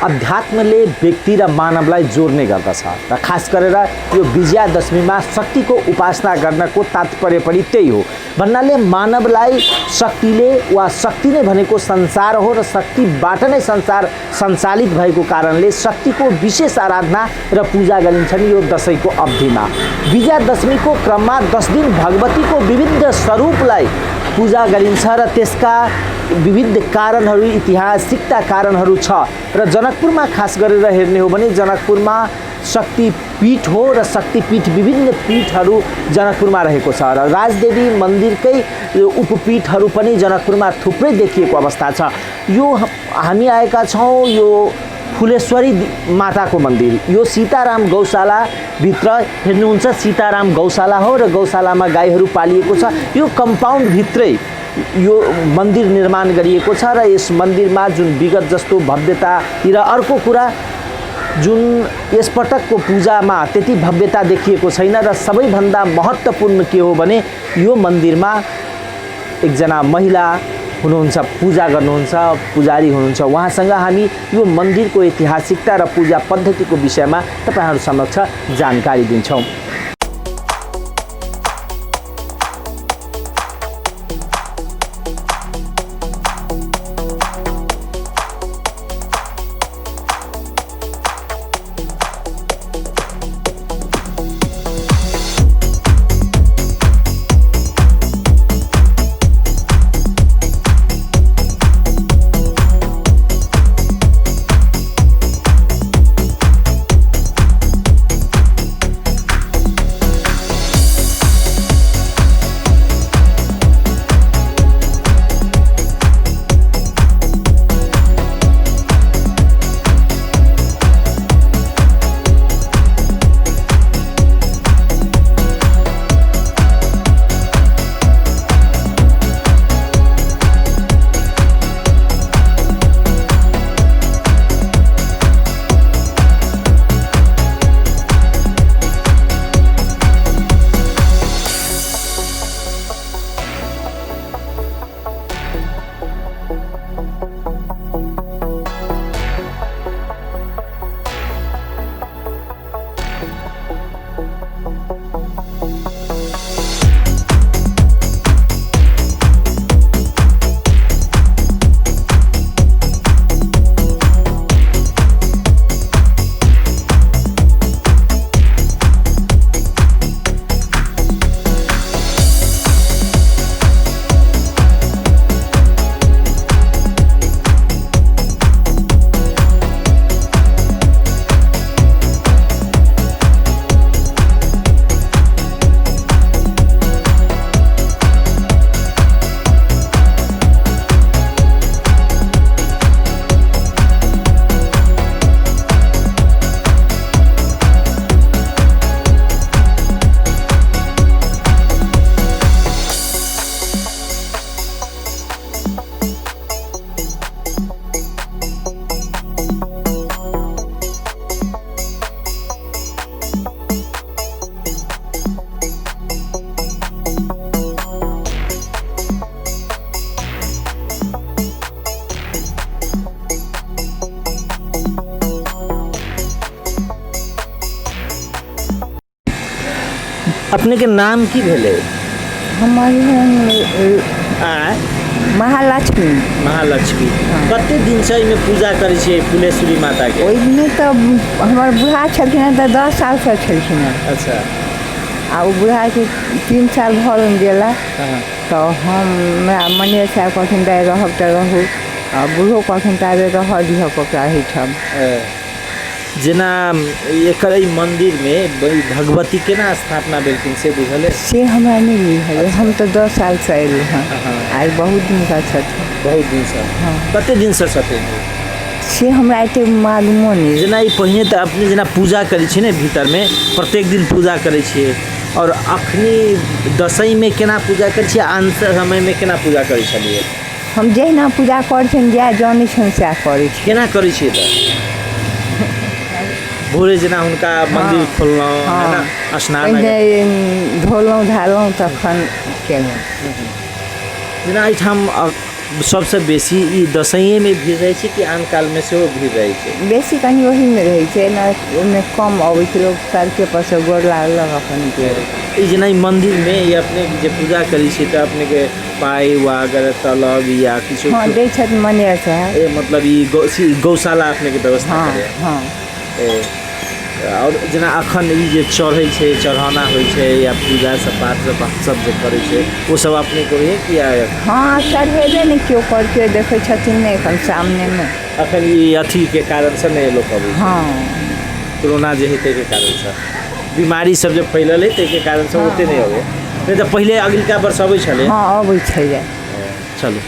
अध्यात्मले व्यक्ति र मानवलाई जोड्ने गर्दछ र खास गरेर यो विजयादशमीमा शक्तिको उपासना गर्नको तात्पर्य पनि त्यही हो। भन्नाले मानवलाई शक्तिले वा शक्ति नै भनेको संसार हो र शक्तिबाट नै संसार सञ्चालित भएको कारणले शक्तिको विशेष आराधना र पूजा गरिन्छन् यो दशैँको अवधिमा। विजयादशमीको क्रममा 10 दिन भगवतीको विविध स्वरूपलाई पूजा गरिन्छ र त्यसका विविध कारणहरू, ऐतिहासिकता कारणहरू छ। र जनकपुरमा खास गरेर हेर्ने हो भने जनकपुरमा शक्तिपीठ हो र शक्तिपीठ विभिन्न पीठहरू जनकपुरमा रहेको छ र राजदेवी मन्दिरकै उपपीठहरू पनि जनकपुरमा थुप्रै देखिएको अवस्था छ। यो हामी आएका छौँ यो फुलेश्वरी माताको मन्दिर। यो सीताराम गौशाला भित्र हेर्नुहुन्छ, सीताराम गौशाला हो र गौशालामा गाईहरू पालिएको छ। यो कम्पाउन्ड भित्रै यो मन्दिर निर्माण गरिएको छ र यस मन्दिरमा जुन विगत जस्तो भव्यता र अर्को कुरा जुन यसपटकको पूजामा त्यति भव्यता देखिएको छैन र सबैभन्दा महत्त्वपूर्ण के हो भने यो मन्दिरमा एकजना महिला हुनुहुन्छ, पूजा गर्नुहुन्छ, पुजारी हुनुहुन्छ। उहाँसँग हामी यो मन्दिरको ऐतिहासिकता र पूजा पद्धतिको विषयमा तपाईँहरू समक्ष जानकारी दिन्छौँ। अपने के नाम की भेलै? हमर महालक्ष्मी। महालक्ष्मी। कते दिन से एहिमे पूजा करै छियै फुलेश्वरी माता के? ओहिमे तऽ हमर बूढ़ा छलखिन हँ तऽ 10 सालसँ छलखिन हँ। अच्छा। आ ओ बूढ़ाके 3 साल भऽ गेल गेला तऽ हमरा मनेजर साहब कहलखिन दाइ रहब तऽ रहू, आ बूढ़ो कहलखिन ताबे रहऽ दिहक ओकरा एहिठाम। जेना एकर एहि मन्दिरमे भगवती केना स्थापना भेलखिन से बुझल है? से हमरा नहि बुझल है, हम तऽ 10 सालसँ अयलहुँ हँ, आइ बहुत दिनका छथिन। बहुत दिनसँ? कते दिनसँ छथिन? से हमरा एते मालूमो नहि। जेना ई पहिने तऽ अपने जेना पूजा करै छियै ने भीतरमे, प्रत्येक दिन पूजा करै छियै, आओर अखनी दशैंमे केना पूजा करै छियै, आन समयमे केना पूजा करै छलियै? हम जहिना पूजा करै छियनि, जएह जनै छियनि सएह करै छियै। केना करै छियै तऽ? भोरे जेना हुनका मन्दिर खोललहुँ, है ना, स्नान पहिने धोलहुँ धालहुँ तखन केलहुँ। जेना एहिठाम सबसँ बेसी ई दसैँएमे भीड़ रहै छै कि आन कालमे सेहो भीड़ रहै छै? बेसी कनि ओहीमे रहै छै ने, ओहिमे कम अबै छै लोक, सड़के पर से गोर लागलक अपन गेल। ई जेना ई मन्दिरमे ई अपने जे पूजा करै छियै तऽ अपनेके पाइ वा अगर तलब या किछु? हँ, दै छथि मनेर साहब। ए, मतलब ई गौशाला अपनेके व्यवस्था हँ करैए? हँ। ए, आओर जेना अखन ई जे चढ़ै छै, चढ़ौना होइ छै या पूजा सब पाठ सब सब जे करै छै, ओ सब अपनेके होइए कि या? हँ, चढ़ेबे नहि केओ करके देखै छथिन नहि एखन सामनेमे। अखन ई अथीके कारणसँ नहि लोक अबै छै? हँ। कोरोना जे है ताहिके कारणसँ, बीमारी सब जे फैलल है ताहिके कारणसँ ओते नहि अबै, नहि तऽ पहिले अगिलका वर्ष अबै छलै? हँ, अबै छलै। चलू।